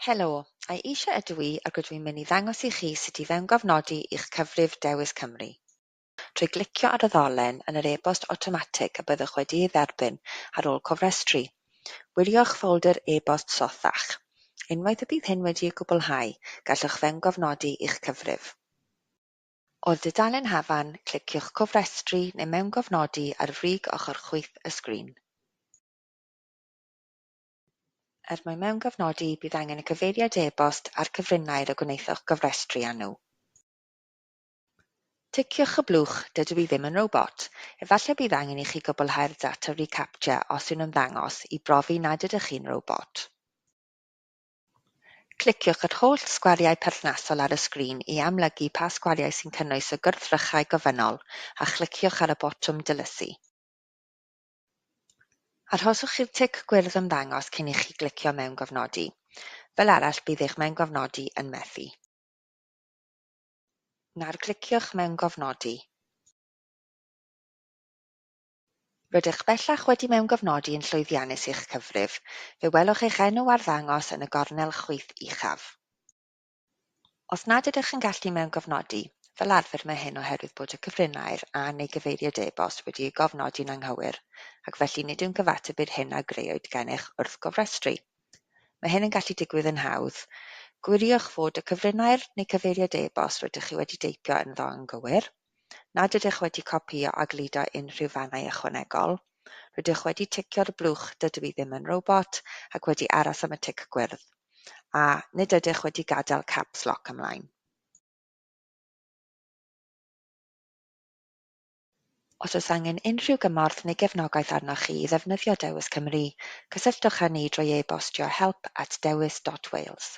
Helo, Aisha ydw i ac rydw i'n mynd i ddangos i chi sut i fewngofnodi i'ch cyfrif Dewis Cymru. Trwy glicio ar y ddolen yn yr e-bost awtomatig y byddwch wedi ei dderbyn ar ôl cofrestru. Wiriwch ffolder e-bost sothach. Unwaith y bydd hyn wedi ei gwblhau, gallwch fewngofnodi i'ch cyfrif. O'r dudalen hafan, cliciwch Cofrestru neu Mewngofnodi ar frig ochr chwith y sgrin. Er mwyn mewngofnodi, bydd angen y cyfeiriad e-bost a'r cyfrinair y gwnaethoch gofrestru â nhw. Ticiwch y blwch "Dydw i ddim yn robot". Efallai bydd angen i chi gwblhau'r data reCAPTCHA os yw'n ymddangos i brofi nad ydych chi'n robot. Cliciwch yr holl sgwariau perthnasol ar y sgrin i amlygu pa sgwariau sy'n cynnwys y gwrthrychau gofynnol a chliciwch ar y botwm Dilysu. Arhoswch i'r tic gwyrdd ymddangos cyn i chi glicio Mewngofnodi. Fel arall bydd eich mewngofnodi yn methu. Nawr cliciwch Mewngofnodi. Rydych bellach wedi mewngofnodi yn llwyddiannus i'ch cyfrif. Fe welwch eich enw ar ddangos yn y gornel chwith uchaf. Os nad ydych yn gallu mewngofnodi, fel arfer mae hyn oherwydd bod y cyfrinair a neu gyfeiriad e-bost wedi ei gofnodi'n anghywir, ac felly nid yw'n cyfateb i'r hyn a grëwyd gennych wrth gofrestru. Mae hyn yn gallu digwydd yn hawdd. Gwiriwch fod y cyfrinair neu cyfeiriad e-bost rydych chi wedi deipio ynddo yn gywir, nad ydych wedi copïo a gludo unrhyw fannau ychwanegol, rydych wedi ticio'r blwch "Dydw i ddim yn robot" ac wedi aros am y tic gwyrdd, a nid ydych wedi gadael caps lock ymlaen. Os oes angen unrhyw gymorth neu gefnogaeth arnoch chi i ddefnyddio Dewis Cymru, cysylltwch â ni drwy e-bostio help@dewis.wales.